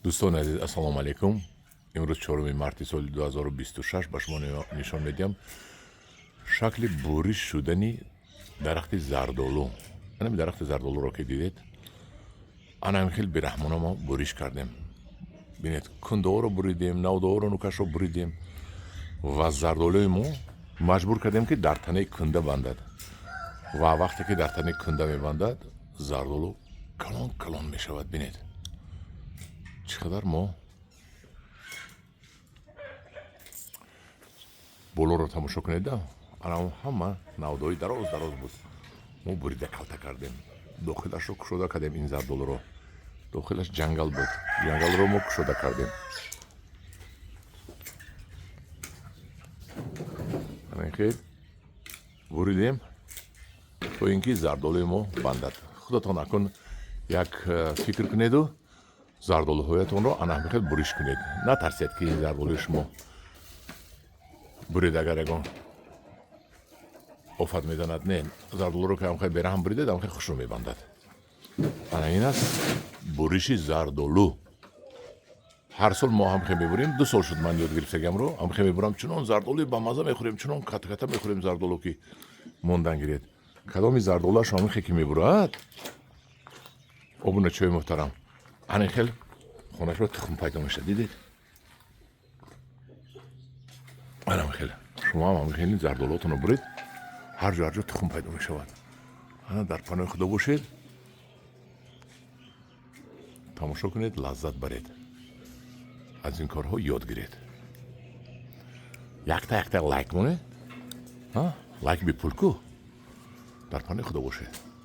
Дӯстони азиз, ассалому алайкум. Имрӯз 4 марти соли 2026 ба шумо нишон медиҳам шакли буриш шудани дарахти зардолу. Анами дарахти зардолуро ки дидед, ана ҳамин хел бераҳмона мо буриш кардем. Бинед, кундаҳоро буридем, навдаҳоро, нукашро буридем ва зардолуи мо маҷбур кардем, ки дар танаи кунда бандад. Ва вақте ки дар танаи кунда мебандад, зардолу калон калон мешавад. Бинед, чӣ қадар мо болоро тамошо кунед, ана ҳама навдои дароз дароз буд, мо бурида калта кардем, дохилашро кушода кардем. Ин зардолуро дохилаш ҷангал буд, ҷангалро мо кушода кардем. Хел буридем, то ин ки зардолуи мо бандад. Худатон акун як фикр кунеду зардолуҳоятонро ана ҳамин хел буриш кунед. Натарсед, ки ин зардолуи шумо буред, агар ягон офат мезанад. Не, зардолуро ки ҳамхел бераҳм буридед, ҳамхел хушрӯ мебандад. Ана ин аст буриши зардолу. Ҳар сол мо ҳамхел мебурем. 2 сол шуд ман ёд гирифтагиамро, ҳамхел мебурам. Чунон зардолуи бамаза мехӯрем, чунон ката-ката мехӯрем зардолу, ки мондан гиред. Кадоми зардолуаш ҳамин ки мебурад, обуначиҳои муҳтарам, ана хел хонашро тухм пайдо мешавад. Дидед, анам хел шумо ҳам ҳамин хели зардолуотонро буред, ҳар ҷо, ҳар ҷо тухм пайдо мешавад. Ана дар паноҳи Худо бошед, тамошо кунед, лаззат баред, аз ин корҳо ёд гиред. Якта якта лайк монед, лайк бепул ку. Дар паноҳи Худо бошед.